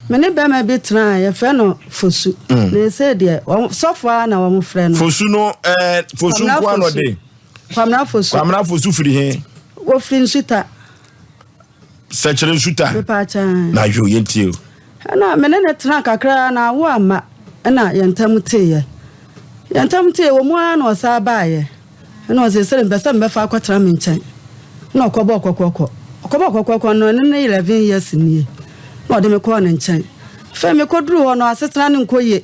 Me ne bɛrima bi tena a yɛfrɛ no Fosu. Na ɛsɛ deɛ sɔfo ara na wɔn frɛ no. Fosu no ɛɛ Fosu nko ano de. Kwamina Fosu. Kwamina Fosu firi he? Wɔfiri Nsuta. Sɛkyerɛ Nsuta. Mepaakyɛn. Na yo yɛntie o. Ɛna me ne ne tena kakra na awo amma ɛna yɛn ntam teeɛ. Yɛn ntam teeɛ wɔ mu ara na ɔsan baeɛ. Ɛna ɔse sɛ mepɛ sɛ mebɛfa akɔtena me nkyɛn. Ɛna ɔkɔbɔɔ kɔkɔkɔ. Ɔkɔbɔɔ kɔkɔkɔ no ɛno ne 11 years nie. Na ɔde me kɔɔ ne nkyɛn. Afei mekɔduruu hɔ no asetena no nkɔ yie.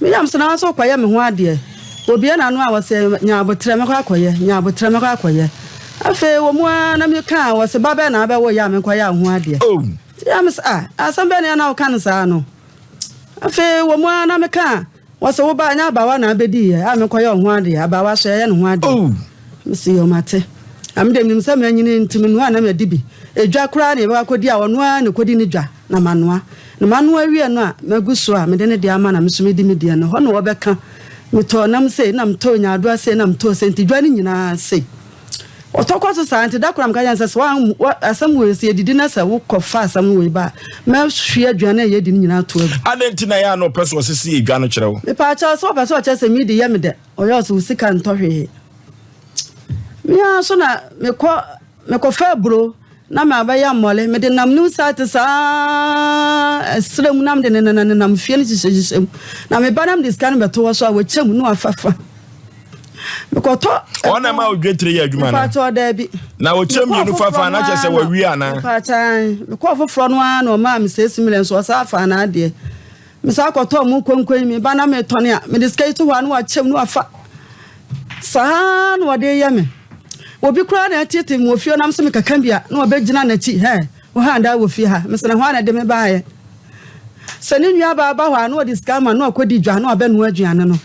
Me yam so na nso kɔyɛ me ho adeɛ. Obue n'ano a ɔse nya aboterɛ mɛkɔ akɔyɛ, nya aboterɛ mɛkɔ akɔyɛ. Afei wɔ mu ara na meka a ɔse ba bɛn na abɛwo yɛ a menkɔyɛ wo ho adeɛ. Nti yɛ me sɛ ah asɛm bɛn na na woka no saa no. Afei wɔ mu ara na meka a ɔse wo ba nyɛ abawa na abɛdi yɛ a menkɔyɛ wo ho adeɛ, abawa so yɛyɛ ne ho adeɛ. Mese yoo mate. Na me deɛ menim sɛ manyini nti menoa a na madi bi. Edwa koraa na yɛbɛkɔ akɔdi a ɔno ara na ɛkɔdi ne dwa na manoa. Na manoa awie no a magu so a mede ne deɛ ama na me nso medi me deɛ no ɛhɔ na wɔbɛka metɔɔ nam sei na metɔɔ nyaadoa sei na metɔɔ sei nti dwa no nyinaa sei. Ɔtɔ kɔ so saa nti da koro a meka kyerɛ no sɛ sɛ wa asɛm wei sɛ yɛdidi na sɛ wokɔfa asɛm wei ba a mɛhwie aduane a yɛdi no nyinaa to agu. Adɛn nti na ɛyɛ a na ɔpɛ sɛ ɔsese edwa no kyerɛ wo? Mepaakyɛw sɛ ɔpɛ sɛ ɔkyerɛ sɛ medi yɛ me dɛ. Ɔyɛ ɔsɛ wo sika ntɔ hwee. Me ara nso na mekɔ mekɔfa aburo na mabɛyɛ mmɔle. Mede nam new site saa ɛserɛ mu na mede nenam fie no hyehyɛhyehyɛ mu. Na meba na mede sika no bɛto hɔ so a wɔkyɛ mu na wafa fa. Mekɔtɔ. Ɔn na ma odwetire yɛ adwuma no. Mepatɔ daabi. Na wɔkyɛ mmienu fa fa na kyerɛ sɛ wɔawie anaa? Mepatɔ mekɔɔ foforɔ no ara na ɔmaa me six million so ɔsan faa n'adeɛ. Mesan kɔtɔɔ mo konkoyi, me ba na metɔne a, mede sika yi to hɔ a na wakyɛm na wafa. Saa na wɔde yɛ me. Obi koraa na ɛtete me wɔ fie nam sɛ mekaka bi a na wɔbɛgyina n'akyi hɛ, wo ha nda wɔ fie ha. Mesɛ na hɔ a na ɛde me baeɛ. Sɛ ne nua baa ba hɔ a na ɔde sika ma na ɔkɔdi dwa na wabɛnoa aduane no.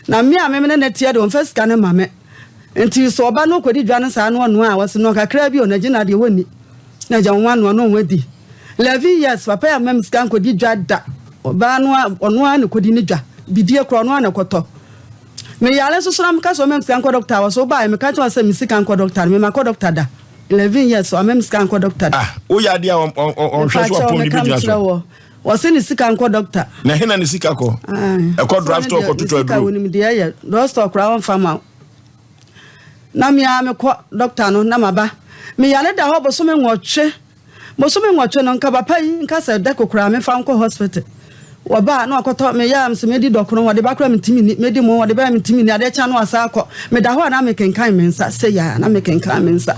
Na me a me ne no teɛ de ɔmfa sika no ma me. Nti sɛ ɔba na ɔkɔdi dwa no saa na ɔnoa a wɔse noa kakraa bi o na gyina deɛ wɔnni. Na agya wɔn anoa na wɔn adi. 11 years papa yi amma me sika nkɔdi dwa da. Ɔbaa no a ɔno ara na kɔdi ne dwa. Bidie koraa ɔno ara na kɔtɔ. Me yare nso so na meka sɛ ɔma me sika nkɔ dɔkta a ɔsɛ wobaeɛ meka kyerɛ sɛ me sika nkɔ dɔkta no mema kɔ dɔkta da. 11 years ɔama me sika nkɔ dɔkta da. Ah, woyɛ adeɛ a ɔnhwɛ so apɔn de bɛgyina so. Wɔse ne sika nkɔ dɔkta. Na hena ne sika kɔ? Ɛkɔ drugstore kɔtotɔ aduro. Ne sika wonim deɛ ɛyɛ. Drugstore koraa wɔmfa ma wo. Na me ara mekɔ dɔkta no na maba. Me yare da hɔ bosome nwɔtwe. Bosome nwɔtwe no nka papa yi nka sɛ dɛko koraa memfa nkɔ hospital. Wɔba a na wakɔtɔ me yam sɛ medi dɔkono wɔde ba koraa mentumi nni, medi mo wɔde ba mentumi nni adeɛ kye a na wasan akɔ. Meda hɔ a na mekenkan me nsa sei a na mekenkan me nsa.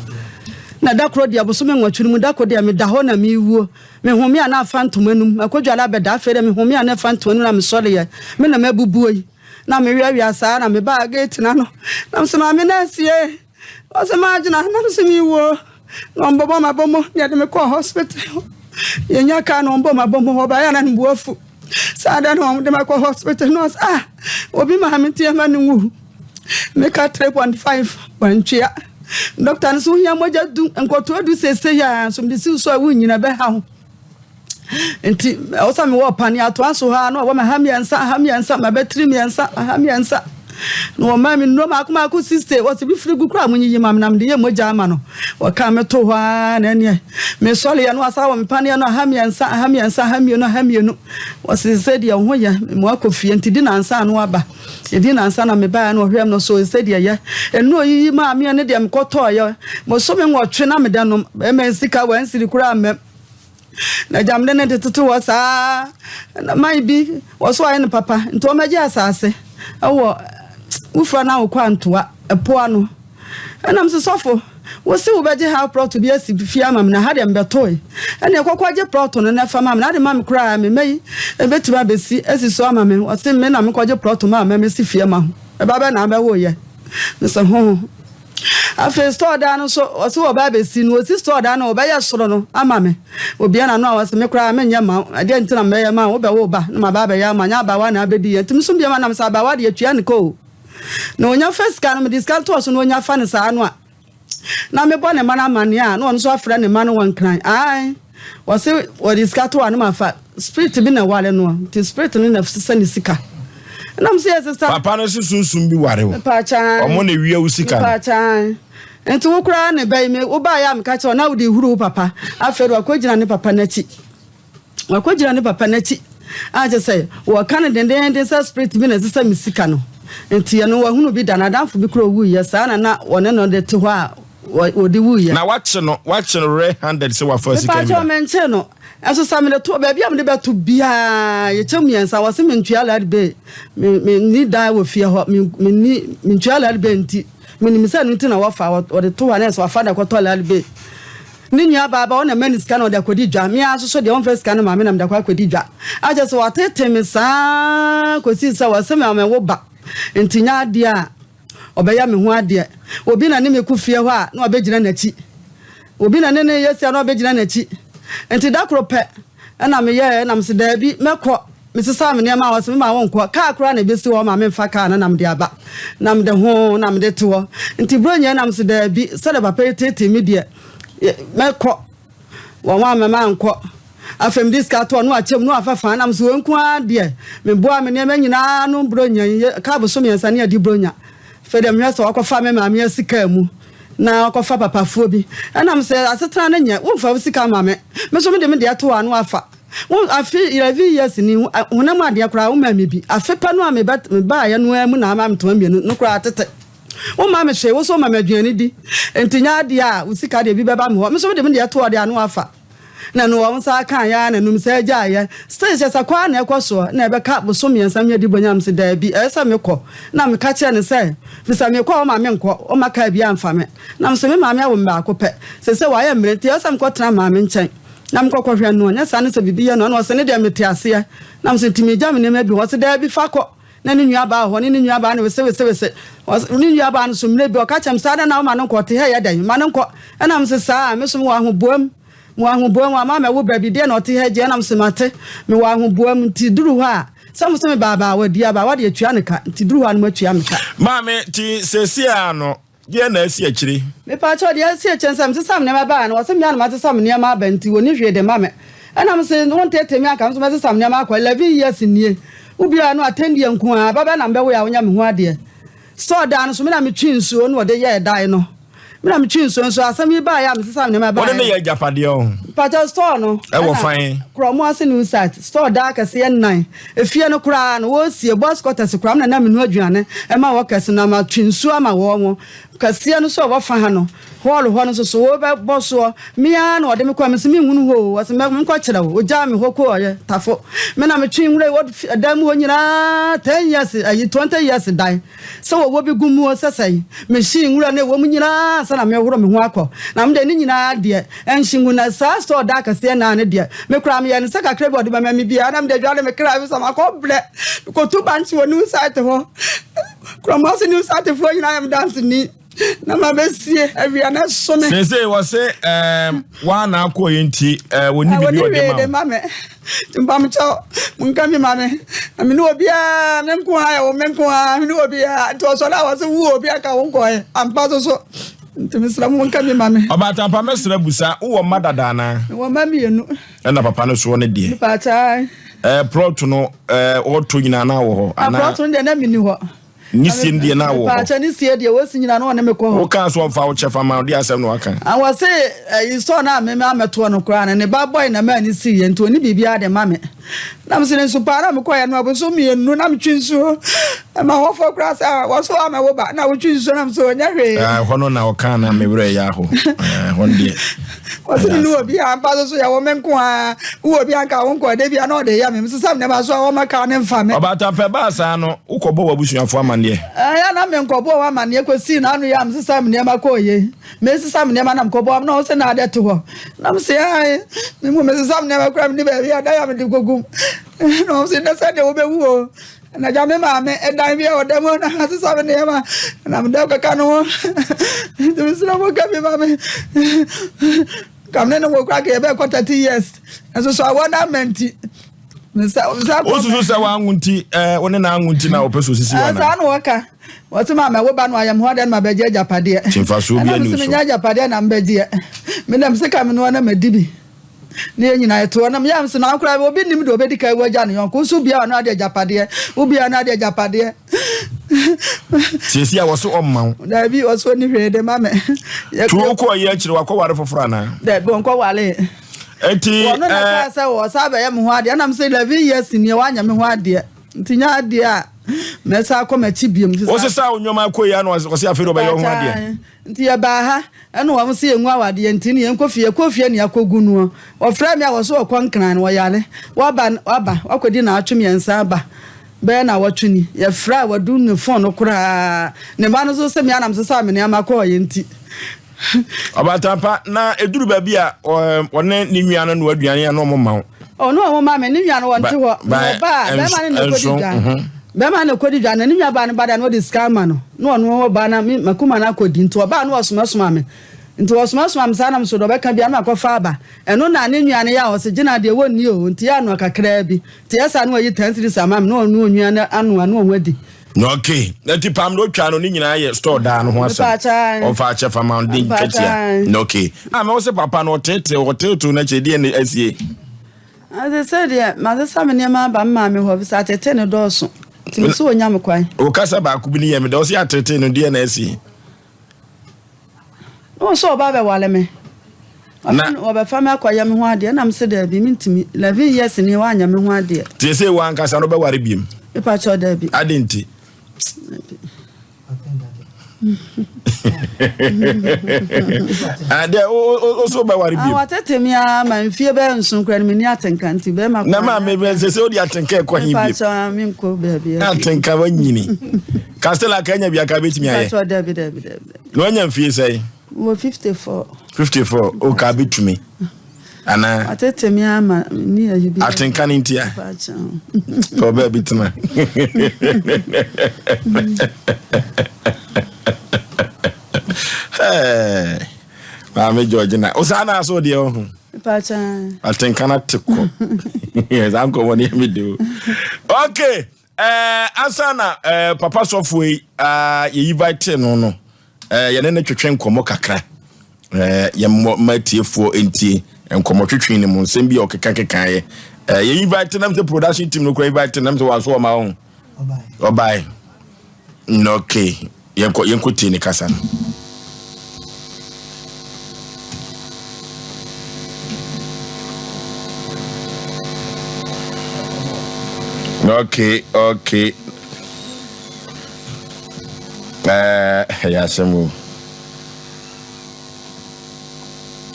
Na da koro deɛ bosome nwɔtwe no mu da koro deɛ meda hɔ na mewuo. Me home a na afa ntoma num makɔdware abɛda afei deɛ me home a na ɛfa ntoma num na mesɔreɛ me na mabubuo yi. Na meweawea saa na mebaa gate no ano na mese maame nurse ye ɔse magyina na mese mewuo na ɔmbɔbɔ m'abɔmmɔ na yɛde me kɔɔ hospital yɛnya kaa na ɔmbɔ m'abɔmmɔ ɔbaeɛ a na ne bo afu saa da na ɔmde makɔ hospital na ɔse ah obi maame nti ɛma ne nwu meka 3.5 wantwea dɔkta no so wohia mogya du nkɔtoa du seesei a nso mede siw so a wonyina bɛha ho Nti ɛwɔ sɛ mewɔ ɔpane atoa so hɔ a na ɔwɔ me ha mmiɛnsa ha mmiɛnsa mabɛtiri mmiɛnsa ha mmiɛnsa na wɔmaa me nnuro maako maako siste wɔsi bi firi gu koraa mo nyiyi ma me na mede yɛ mogya ama no wɔka me to hɔ ara na ɛneɛ mesɔre yɛ no asa wɔ me paneɛ no aha mmiɛnsa aha mmiɛnsa aha mmienu aha mmienu wɔsi sɛ deɛ ho yɛ mo akɔ fie nti di nansa ano aba ɛdi nansa na mebaeɛ na ɔhwɛ no so sɛ deɛ yɛ ɛnu oyiyi maa meɛ ne deɛ mekɔtɔɔyɛ bosome nwɔtwe na meda nom ɛmɛ sika wɔansiri koraa mmɛm Na agya mede no de toto hɔ saa na man bi wɔ so ayɛ no papa nti wɔmɛgye asase wɔ wofura no awokɔ antoa ɛpo ano ɛna mese sɔfo wosi wobɛgye ha prɔto bi asi fie ama me na ha deɛ mebɛtoe ɛne ɛkɔkɔ gye prɔto no na ɛfa ma me na ade ma me koraa me mma yi ɛbɛtumi abɛsi asi so ama me wɔse me na mekɔgye prɔto ma mɛmɛsi fie ma ho ɛba bɛ na abɛwoyɛ mesɛ ho Afei store dan no nso, ɔse wɔba abɛsi no, ɔsi store dan no wɔbɛyɛ soro no ama me. Obia n'ano a ɔse me koraa menyɛ mma wo, ɛdeɛn nti na mɛyɛ ma wo, wobɛwo ba na maba abɛyɛ ama, nyɛ abaawa na abɛdi yɛ. Nti me nso biam anam sɛ abaawa deɛ tua ne ka o. Na ɔnya fa sika no, mede sika no toɔ so na ɔnya fa no saa no a, na mebɔ ne mma no amaneɛ a, na ɔno nso afrɛ ne mma no wɔ Nkran. Ae, ɔse wɔde sika to a na mafa. Spirit bi na ɛware no nti spirit no na sesa ne sika. Ɛna mo sɛ yɛ sesa. Papa no se sunsum bi ware wo. Mepaakyɛn. Ɔmo na ewia wo sika no. Mepaakyɛn. Nti wo koraa ne bɛyi me wo baayɛ a meka kyerɛ na wode huru wo papa. Afei de wakɔ gyina ne papa n'akyi. Wakɔgyina ne papa no akyi a kyerɛ sɛ wɔka no dendeenden sɛ spirit bi na ɛsɛ sɛ me sika no. Nti ɛno wahunu bi da. N'adamfo bi koraa ɔwuiɛ saa na na wɔne no de te hɔ a wɔde wuiɛ. Na wakye no, wakye no red handed sɛ wafa sika no bi da? Mepakyɛw menkyee no. Nso sɛ mede to baabi a mede bɛto biara yɛkyɛ mu mmiɛnsa wɔse mentua light bill. Me menni dan wɔ fie hɔ. Me menni mentua light bill nti menim sɛ ɛno nti na wɔfa wɔde to hɔ a na ɛsɛ wafa de akɔtɔ light bill. Ne nuabaa ba, ɔna mma no sika na ɔde akɔdi dwa. Me ara nso so deɛ, ɔmfa sika no ma me na mede akɔ akɔdi dwa. Akyerɛ sɛ, wɔateetee me saa ara kɔsii sɛ wɔse me ammɛwo ba nti nyɛ adeɛ a ɔbɛyɛ me ho adeɛ. Obi na ne me kɔ fie hɔ a, na wabɛgyina n'akyi. Obi na ne no reyɛ sei a, na wabɛgyina n'akyi. Nti da koro pɛ na meyɛeɛ na mese daabi, mɛkɔ. Mesesaa me nneɛma a ɔse mema wonkɔ. Kaa koraa na ɛbɛsi hɔ ma memfa kaa no na mede aba. Na mede ho na mede te hɔ. Nti berɛ nyinaa na mese daabi, sɛdeɛ papa yi teetee me deɛ, mɛkɔ. Wɔn amma mankɔ. Afei mede sika tɔɔ na wakyɛ mu na wafa faa na mese wei nko ara deɛ, meboaa me nneɛma nyinaa ano Buronya yi, kaa bosome mmiɛnsa ne adi Buronya. Afei deɛ mehwɛ sɛ wakɔfa me maame asika mu na wakɔfa papafoɔ bi. Ɛna mese asetena no nyɛ, womfa wo sika mma me, me nso mede me deɛ to hɔ a na wafa. Wo afe 11 years ni, honam adeɛ koraa womaa me bi. Afe pɛ no a mebaeɛ no ara mu na ama me ntoma mmienu no koraa tete. Womma me hwee, wo nso woma me aduane di. Enti nyɛ adeɛ a wo sika deɛ bi bɛba me hɔ. Me nso mede me deɛ to hɔ deɛ a na wafa. Na ɛno wɔn nsa kaeɛ ara na ɛnum saa gyaeɛ. Still kyerɛ sɛ kɔ ara na ɛkɔ soɔ na ɛbɛka bosom mmiɛnsa me adi bɔnya. Mese daabi ɛyɛ sɛ mekɔ. Na meka kyerɛɛ no sɛ firi sɛ mekɔ a ɔmma menkɔ, ɔmma kaa biara mfa me. Na mese me maame awo me baako pɛ. Seesei wayɛ mmerɛ nti ɛyɛ sɛ mekɔtena maame nkyɛn na mekɔ kɔhwɛ no. Anyɛ saa ne sɛ biribi yɛ no a na ɔse ne deɛ mete aseɛ. Na mese nti megya me nneɛma bi hɔ? Ɔse daabi fa kɔ. Na ne nuabaa wɔ hɔ, ne ne nuabaa no wesewesewese. Ɔse, ne nuabaa no so mmerɛ bi ɔka kyerɛ me sɛ, adɛn na woma no nkɔ, ɔte ha yɛ dɛn? Ma no nkɔ. Ɛna mese, saa, me so mewɔ ahoboam, mewɔ ahoboam, wama mɛwo ba bi, deɛ na ɔte ha gye? Ɛna mese, mate, mewɔ ahoboam, nti duru hɔ a, sɛ mose meba abaawa di, abaawa deɛ tua ne ka, nti duru hɔ a na moatua me ka. Maame, nti seesei ara no, Deɛn na asi akyire? Mepaakyɛw, deɛ asi akyire ne sɛ mesesa me nneɛma baeɛ no, wɔse me ara na masesa me nneɛma aba nti wɔnni hwee de ma me. Ɛna mese, wonteetee me anka me nso mɛsesa me nneɛma akɔ. 11 years nie, wo biara no atɛndeɛ nko ara, ba bɛn na mebɛwoeɛ a wonya me ho adeɛ? Store dan no so, me na metwee nsuo na wɔde yɛɛ dan no. Me na metwee nsuo nso asɛm yi baeɛ a mesesa me nneɛma Wo ne baeɛ no no. yɛ agyapadeɛ o. Mpakyɛw, store no, Ɛwɔ ɛna fan? Kurɔmo ase new site, store dan akɛseɛ nnan. Efie no koraa no, wɔresie boys quarters koraa, me na na menoa aduane ma workers no na matwe nsuo ama wɔn. Kɛseɛ no nso a ɛwɔ fa ha no, hall hɔ no nso so, wɔbɛbɔ soɔ. Me ara na wɔde me kɔɛ, mese menhunu hɔ o, wɔse menkɔkyerɛ wo. Wɔgyaa me hɔ kɔɔeɛ, Tafo. Me na metwe nwura yi wɔ dan mu hɔ nyinaa, 10 years, ayi 20 years dan. Sɛ wɔwɔ bi gu mu o, sɛ sɛn. Mehyee nwura no a ɛwɔ mu nyinaa ansa na merehoro me ho akɔ. Na me deɛ, ne nyinaa deɛ, ɛnhye ngu. Na saa store da akɛseɛ naa no deɛ, me koraa meyɛɛ no sɛ kakra bi a wɔde bɛma me biara, na mede adware me kra, efisɛ makɔ brɛ. Mekɔtu bankye wɔ New Site hɔ. Kuromase New Site foɔ nyinaa yɛ me danseni. Na mabɛsie awia no ɛso me. Seesei wɔse ɛɛm waa na akɔ yɛ nti ɛɛ wɔnni Wɔnni biribi ɔde hwee de ma wo. ma me. Nti mpamokyɛw, monka bi ma me. Na me ne obiara, me nko ara, ɛwɔ me nko ara, me ne obiara. Nti ɔsɔre a wɔse wo obi aka wo nkɔɛ. Ampa so so. Nti mesrɛ mo monka bi ma me. Ɔbaatampa mɛsrɛ busa, wowɔ mma dada anaa? Mewɔ mma mmienu. Ɛna papa no soɔ no deɛ? Mepaakyɛw. Ɛɛ plot no ɛɛ ɔɔtɔ nyinaa na wɔ hɔ anaa? Plot no deɛ na menni hɔ. Ne sie no deɛ na wɔ hɔ. Mepaakyɛ ne sie deɛ wɔsi nyina na ɔne me kɔ hɔ. Wokaa so ɔmfa wo kyɛfa ma wo deɛ asɛm na waka. Ah wɔse ɛyi store no a me amɛtoɔ no koraa no ne ba boy na maa ne sii yɛ nti ɔni biribiara de ma me. Na mese ne nso paa na mekɔɛ no abosom mmienu na metwe nsuo ɛma hɔfoɔ koraa sɛ wɔso amɛwo ba na wotwe nsuo na mese ɔnyɛ hwee. Ah ɛhɔ no na ɔkaa na me werɛ yɛ aho. Ɛhɔ no deɛ. Wɔse me ne obi a mpa so so yɛwo me nko a wowɔ obi anka wo nkɔ da bia na ɔde yɛ me mesesa me nneɛma so a wɔma kaa ne mfa me. Ɔbaatan pɛ baa saa no wokɔbɔ w'abusuafo amanneɛ? Ɛyɛ na menkɔbɔɔ wɔn amanneɛ kɔsii n'ano yɛ a mesesa me nneɛma kɔɔ yei mesesa me nneɛma na mekɔbɔɔ na ɔse na adɛ te hɔ na mese ae me mu mesesa me nneɛma koraa menni baabi a dan a mede kɔgum na ɔse nnɛ sɛ deɛ wobɛwu o Na gya me maame ɛdan bi a ɔda mu na asesa me nneɛma na meda kaka no ho nti mesrɛ mo ka bi ma me ka me ne no wɔ kora ka yɛbɛkɔ 30 years nso so awɔ no ama nti wosusu sɛ wanwo nti wo ne na anwo nti na wɔpɛ so osisi wa saa na wɔka wɔte ma mɛwo ba no ayɛ me hɔ dɛn ma bɛgye agyapadeɛ mfasoɔ bi ani so menya agyapadeɛ na mbɛgyeɛ menam sika me noa na madi bi Ne yɛn nyinaa yɛte hɔ na meyam so na koraa obi nim deɛ ɔbɛdi kan wagya ne yɔnko nso obiara ɔno ade agyapadeɛ obiara ɔno ade agyapadeɛ. Siesie a wɔso ɔmma wo. Daabi wɔso ɔni hwee de ma me. Tu wokɔ yi akyire wakɔware foforɔ anaa? Daabi ɔnkɔware. Enti Wɔno na eh, kaa sɛ wɔsa bɛyɛ me ho adeɛ ɛnam sɛ 11 years nie wanyɛ me ho adeɛ nti nyɛ adeɛ a mɛsa akɔ m'akyi biom nti saa wosesa wo nneɛma akɔ yi a na ɔse afei de ɔbɛyɛ wo ho adeɛ. Mpakyɛw, nti yɛbaa ha ɛna wɔn se yɛngu awadeɛ nti ne yɛnkɔ fie yɛkɔ fie ne yɛakɔgu noɔ wɔfrɛ me a wɔso wɔkɔ nkran no wɔyare waba waba wakɔdi naatwe mmiɛnsa aba bɛyɛ naawɔtwe ni yɛfrɛ a wadum ne fon no koraa ne mma no nso se me anam sesa me nneɛma kɔɔyɛ nti Ɔbatampa, na ɛduru baabi a ɔne ne nua no noa aduane a na ɔmo ma wo. Ɔno ɔmo ma me, ne nua no wɔnte hɔ. Na ɔba a, bɛrima no na ɛkɔdi dwa. Mhm. Bɛrima no na ɛkɔdi dwa, na ne nua baa no ba da na ɔde sika ama no. Na ɔno ɔba na me makuma no akɔdi. Nti ɔba a na ɔsomasoma me. Nti ɔsomasoma me saa na me so deɛ ɔbɛka biara na makɔfa aba. Ɛno na ne nua no yɛ a ɔse gyina deɛ wɔnni o, nti yɛ anoa kakraa bi. Nti ɛyɛ saa na wayi 10 cedis ama me na ɔno onua no anoa na ɔho adi. Okay, na ti pam na otwa no ne nyinaa yɛ store daa no ho asɛm. Ɔmfa akyɛ fa ma de ntwatia. Na okay. Ah, me wo se papa no ɔtete ɔteto na kyɛ deɛ ne asie. Ase sɛ deɛ masesa me nneɛma aba me maame hɔ bisa atete no dɔɔso. Nti me so onya me kwan. Wo kasa baako bi ne yɛ me dɛ ɔse atete no deɛ na asie. Na ɔsɛ ɔba abɛwale me. Na ɔbɛfa me akɔyɛ me ho adeɛ na mese daabi mentumi. 11 years ni wanyɛ me ho adeɛ. Nti ɛsɛ wo ankasa no wobɛware biem? Mepa kyɛw daabi. Ade nti? Adeɛ o so wobɛware biem? Watete me ara ma mfie bɛyɛ nson koraa no menni atenka nti bɛrima Na maa me sɛ sɛ wode atenka ɛkɔ he biem? Mepa kyɛw menkɔ baabi. Atenka wanyini. Castella ka anya bi aka betumi ayɛ. Mpatsɔ dabi dabi dabi. Na wanya mfie sɛn? Wɔ 54. 54 o ka betumi. Ana. Atete mi ama ni ayi bi. Atenka ne ntia. Mpatsɔ. Tɔ baabi tena. Hey. Maame Georgina. O saa na aso deɛ ɔho. Mpatsɔ. Atenka na te kɔ. Saa nkɔmɔ ne ɛmi de o. Okay. Eh, ansa na eh, papa sɔfoɔ yi ah, yɛyi vite no no eh, yɛne no twetwe nkɔmmɔ kakra eh, yɛmmɔ ma atiefoɔ ntie nkɔmmɔ twetwe no mu nsɛm bi a ɔkeka kekaeɛ eh, yɛyi vite nam sɛ production team no kora invite nam sɛ wanso ɔma ho ɔbae okay Yɛnkɔ yɛnkɔ tie ne kasa no. Okay, okay. Eh, ɛyɛ asɛm o.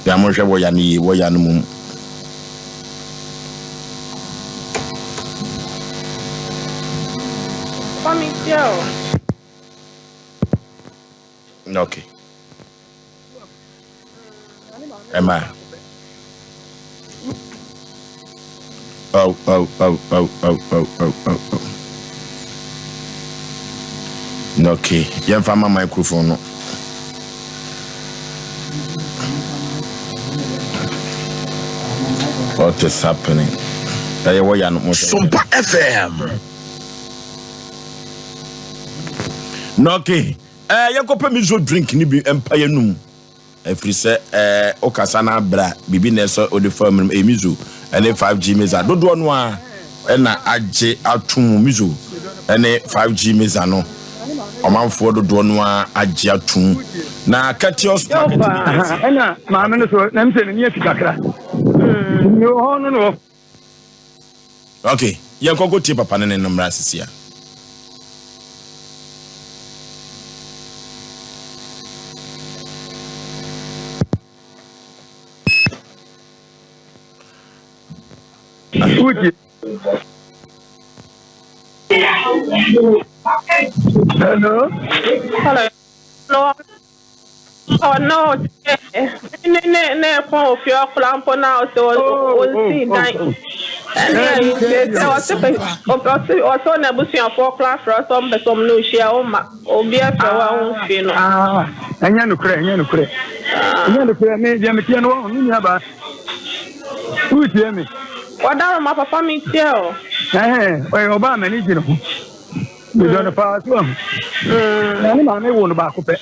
Ya monhwɛ wɔ ya no yie, wɔ ya no mum. Kwame Kyerɛ. Okay. Emma. Oh, oh, oh, oh, oh, oh, oh, oh, oh. Okay, yɛmfa ma microphone no. What is happening? Ɛyɛ wɔ ya no. Sompa FM. Na okay, eh, yɛnkɔpɛ miso drink no bi mpa yɛnum. Ɛfiri sɛ eh, wokasa no abrɛ a, biribi na ɛsɛ wode fa mu ɛyɛ miso ɛne 5G mesa dodoɔ no a ɛna agye ato mu miso ɛne 5G mesa no ɔmanfoɔ dodoɔ no a agye ato mu na Katios marketing agency. Ɛna maame no so na mesɛ n'ani afi kakra. Mewɔ hɔ no na wɔ Ok, yɛnkɔ kɔ tie papa no ne no mmra sisi a. Wotie. Hello. Hello. Ɔno ne ne ne kɔn ofie ɔkora mpo na ɔsɛ ɔsi dan ɛne ayi sɛ ɔsɛ pɛ ɔsɛ ɔsɛ ɔna abusuafoɔ kora frɛ ɔsɛ ɔmpɛ sɛ ɔmo ne ohyia ɔma obi afrɛ wa ɔho fie no. Ɛnyɛ nokorɛ ɛnyɛ nokorɛ ɛnyɛ nokorɛ me deɛ meteɛ no wɔn me nua baa wotie me. Ɔdaroma papa metie o. Ɛhɛn ɔyɛ ɔbaa m'ani gye ne ho. Medɔ no paa so ahu. Na ne maame wo no baako pɛ.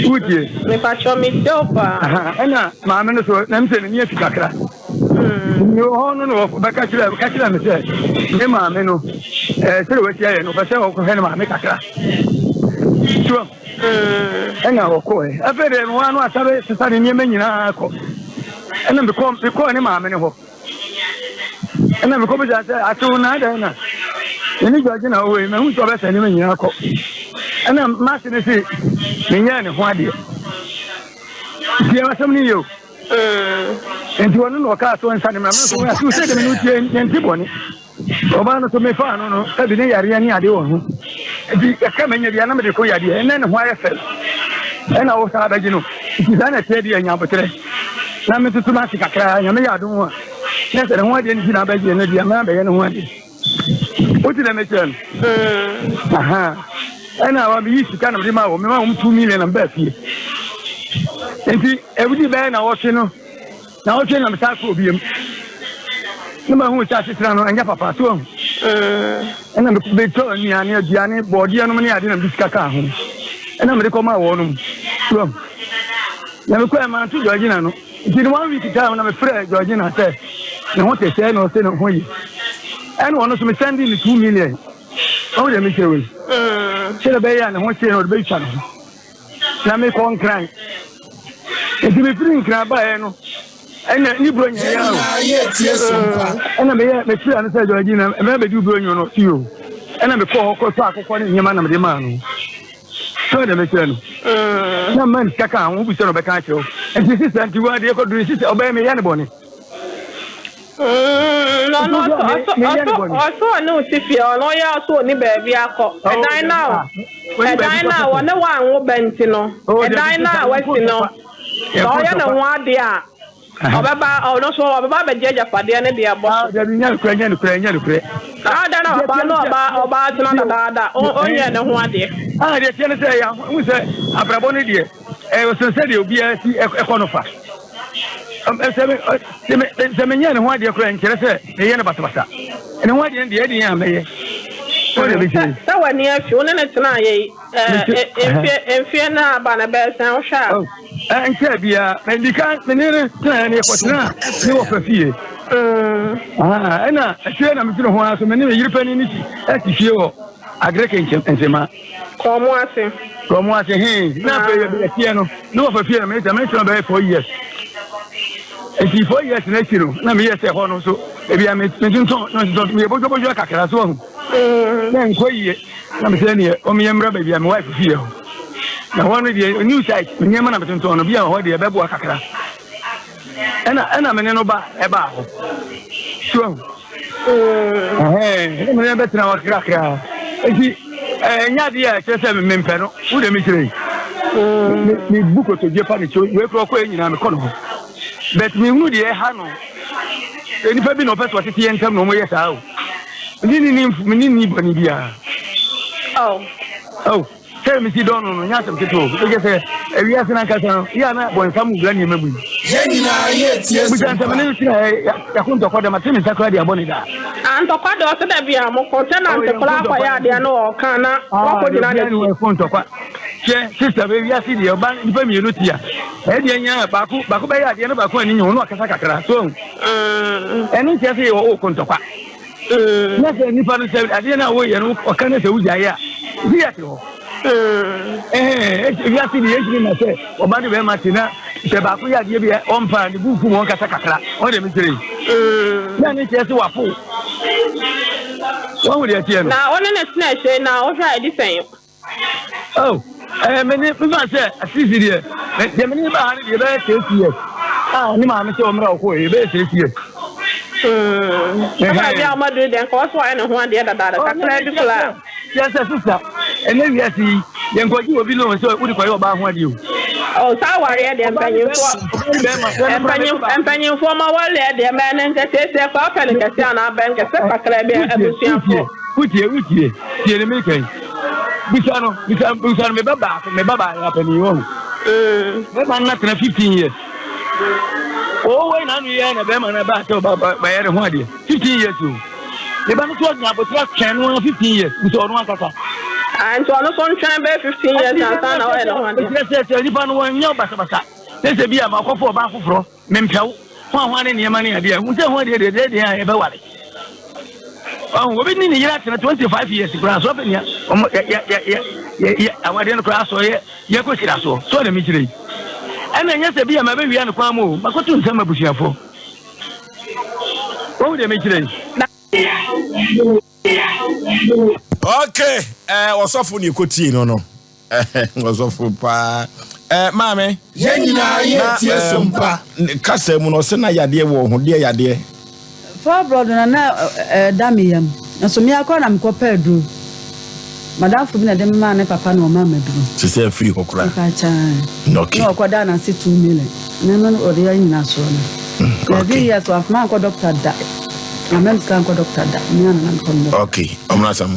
Wotie? Mepakyɛ metie wo paa. Ɛna maame no so na mesɛ n'ani afi kakra. Mewɔ hɔ no na wɔbɛka kyerɛ ka kyerɛ me sɛ ne maame no ɛɛ sɛdeɛ wasi ayɛ no ɔpɛ sɛ ɔkɔhwɛ ne maame kakra. So ɛna ɔkɔɛ. Afei deɛ mewɔ ano asa bɛsesa ne nneɛma nyinaa kɔ. Ɛna mekɔ mekɔɔ ne maame no hɔ. Ɛna mekɔ bisa sɛ atew na adɛn na mene George na ɔwɔ yi mahu sɛ ɔbɛsɛ nneɛma nyinaa kɔ. Ɛna mase no se menyɛɛ ne ho adeɛ. Nti asɛm no yie o. Nti ɔno na ɔkaa so nsa ne mmara me nso atew sɛ dɛm no tie yɛnte bɔne. Ɔbaa no so mefaa no no sɛbi ne yareɛ ne adeɛ wɔ ho nti kakra manya bia na mede ko yadeɛ ɛnɛ ne ho ayɛ fɛ ɛna wo saa bɛgye no nti saa na ɛteɛ deɛ nya aboterɛ na me nso mase kakra nyame yɛ adom a na sɛ ne ho adeɛ no ti na abɛgye no deɛ mɛ abɛyɛ ne ho adeɛ wote dɛ mekyerɛ no aha ɛna wa meyi sika na mede ma wɔ mema wɔm 2 million na mebaa fie nti ɛwodi bɛyɛ na wɔtwe no Naawɔtwe na mesan kɔɔ biom na mahu sɛ asetena no ɛnyɛ papa so ahu ɛna metɔ nnuane aduane bɔɔdeɛ nom ne ade na mede sika kaa ho ɛna mede kɔmaa wɔnom so ahu na mekɔɛ manto Georgina no nti no one week time na mefrɛ Georgina sɛ ne ho te sɛ na ɔse ne ho ye ɛna ɔno so mesɛnde ne 2 million ɔwo deɛ mekyerɛ wei sɛdeɛ ɛbɛyɛ a ne ho kyerɛ no ɔde bɛtwa ne ho na mekɔ Nkran. Nti mefiri Nkran baeɛ no, ɛna ne buro nyɛ yɛ o. Ɛna meyɛ mefiri ano sɛ George na mɛ bɛdi buro nyɛ no ɔsi o. Ɛna mekɔ hɔ kɔtɔ akokɔ ne nneɛma na mede maa no. Sɛ ɔde mekyerɛ no. Na mma ne sika ka ho, wobisa no ɔbɛka akyerɛ wo. Nti sista nti wo adeɛ kɔduru sista ɔbɛyɛ meyɛ ne bɔne. Mm, no, no, ɔsɔ, ɔsɔ, ɔsɔ ɔne wo te fie, ɔno ɔyɛ ɔsɔ ɔni baabi akɔ. Ɛdan no a, ɛdan no a wɔne wo anwo ba nti no, ɛdan no a wasi no, sɛ ɔyɛ ne ho adeɛ a, ɔbɛba, ɔno nso ɔbɛba abɛgye agyapadeɛ no de abɔ so. Dabi, nyɛ nokorɛ, nyɛ nokorɛ, nyɛ nokorɛ. Na ɔdan na papa no ɔba, ɔbaa tena dadaada, ɔnyɛ ne ho adeɛ. Ah, deɛ teɛ ne sɛ, yɛ, wohu sɛ abrabɔ no deɛ, ɛyɛ sɛ deɛ obiara si ɛkɔ no fa. Sɛ menyɛ ne ho adeɛ koraa nkyerɛ sɛ meyɛ no basabasa. Ne ho adeɛ no deɛ ɛdeɛ a mɛyɛ. Sɛ w'ani afi wo ne ne tena yɛ yi mfeɛ no aba no bɛyɛ sɛn wohwɛ a. Nkyɛ biara medi kan me ne ne tena ne yɛkɔtena ne wɔfa fie. Ɛna akyire na mefiri ho ara so me ne me yere panin no si fie wɔ Agreke nsema. Kɔɔ mo ase. Kɔɔ mo ase hee. Na afei yɛ bɛyɛ fie no. Ne wɔfa fie no me sɛ me sɛ bɛyɛ 4 years. Nti 4 years na akyi no na meyɛ sɛ hɔ no so ebi a me tontɔn na tontɔn meyɛ bɔdwɔbɔdwɔ kakra so ahu. Na nkɔ yie na me sɛ neɛ ɔmo yɛ mmra baabi a me wife fie hɔ. Na hɔ no deɛ new site nneɛma na me tontɔn no bi a hɔ deɛ ɛbɛboa kakra. Ɛna ɛna me ne no ba ɛbaa hɔ. So ahu. Ɛhɛn, ɛna bɛtena hɔ kakra. Nti ɛnyɛ adeɛ a ɛkyerɛ sɛ mempɛ no, wo deɛ mekyerɛ yi. Mebu kotodwe pa ne kyɛw, wei korɔ kɔɛ nyinaa mekɔ no hɔ. But mehunu deɛ ɛha no, nnipa bi na ɔpɛ sɛ ɔtete yɛn ntam na wɔyɛ saa o. Mene ne ne ni bɔne biara. Oh. Oh. Sɛ mesi dɔn no no, nyɛ asɛm ketewa o. Ɛkyɛ sɛ ewiase no ankasa no, yɛ a na bɔnsam wura nneɛma mu yi. Yɛn nyinaa yɛ tie so Bisa nsɛm ne tena yɛako ntɔkwa dɛm ate me nsa koraa de abɔ ne daa. Ah, ntɔkwa deɛ ɔsɛ dɛ bia mo kɔ sɛ nante koraa akɔyɛ adeɛ no ɔka na wakɔ gyina n'akyi. Ɛko ntɔkwa. Hwɛ sista bɛ wiase deɛ ɔba nipa mmienu te a ɛyɛ deɛ nya baako baako bɛyɛ adeɛ no baako ani nyɛ ɔno akasa kakra so ɛno nkyerɛ sɛ yɛwɔ ɔko ntɔkwa. Na sɛ nipa no sɛ adeɛ no a woyɛ no ɔka no sɛ wogyaeɛ a bi yɛ te hɔ. Wiase deɛ yɛntumi ma sɛ ɔba ne bɛrima te na sɛ baako yɛ adeɛ bi a ɔmpa ne bu mfu ma ɔnkasa kakra ɔn deɛ mekyerɛ yi na ne kyerɛ sɛ wapo wahu deɛ teɛ no. Na ɔne ne tena akyire na wohwɛ a ɛdi sɛn? Oh, eh, me ne mefa sɛ asisi deɛ deɛ me ne ba ha no deɛ ɛbɛyɛ 6 years a ne maame sɛ ɔmmra ɔkɔ yɛ ɛbɛyɛ 6 years. Papa bi a ɔma duru deɛ nka ɔso ayɛ ne ho adeɛ dadaada kakra bi koraa. Yɛ sɛ sista ɛnɛ wiase yi yɛnkɔgye obi loan sɛ wode kɔyɛ ɔbaa ho adeɛ o. Oh, saa awareɛ deɛ mpanyinfoɔ mpanyinfoɔ ma wɔleɛ deɛ mɛn ne nkɛseɛ kɔ apɛ ne kɛseɛ anaa abɛn kɛse kakra bi abusuafoɔ. Wotie wotie tie ne meka yi bisa no bisa bisa no meba baako meba baako apɛni wɔ ho. Bɛrima no natena 15 years. Owó yi n'ano yɛ na bɛrima no ba sɛ ɔba bɛyɛ ne ho adeɛ 15 years o. Ne ba no so ɔgyina abotire twɛn no ara 15 years nti ɔno ankasa. Ah, nti ɔno so ntwɛn bɛyɛ 15 years ansa na ɔyɛ ne ho adeɛ. Ɛkyerɛ sɛ sɛ nipa no wɔnyɛ basabasa ne sɛ bi a makɔfo ɔbaa foforɔ mempɛw ho ahoa ne nneɛma ne adeɛ hu sɛ ho adeɛ deɛ deɛ deɛ a yɛbɛware. Ɔho obi ne ne yere atena 25 years koraa so afei nea ɔmo yɛ yɛ yɛ yɛ yɛ awadeɛ no koraa so yɛ yɛkɔ hyira soɔ so ɔna mi kyerɛ yi. Ɛna ɛnyɛ sɛ bi a mabɛwia no kwan mu o, makɔto nsɛm abusuafoɔ. Wohu deɛ mekyerɛ yi? Okay, eh, ɔsɔfo ne ɛkɔtie no no. Ɔsɔfo paa. Eh, maame. Yɛn nyinaa yɛ tie so mpa. Kasa mu no ɔsɛ na yadeɛ wɔ ho deɛ yadeɛ. Fibroid no na ɛda me yam. Nso me ara koraa na mekɔpɛ aduro. Madamfo bi na ɛde me maa ne papa na ɔmaa me aduro. Te sɛ afiri hɔ koraa. Mepa kyɛw. Okay. Na ɔkɔdaa n'ase 2 million. Na ɛno ɔde yɛ nyinasoɔ no. 11 years wamfa mankɔ doctor da. Amma me sika ankɔ doctor da. Me ara na na mekɔ no doctor. Okay. Ɔmena asɛm.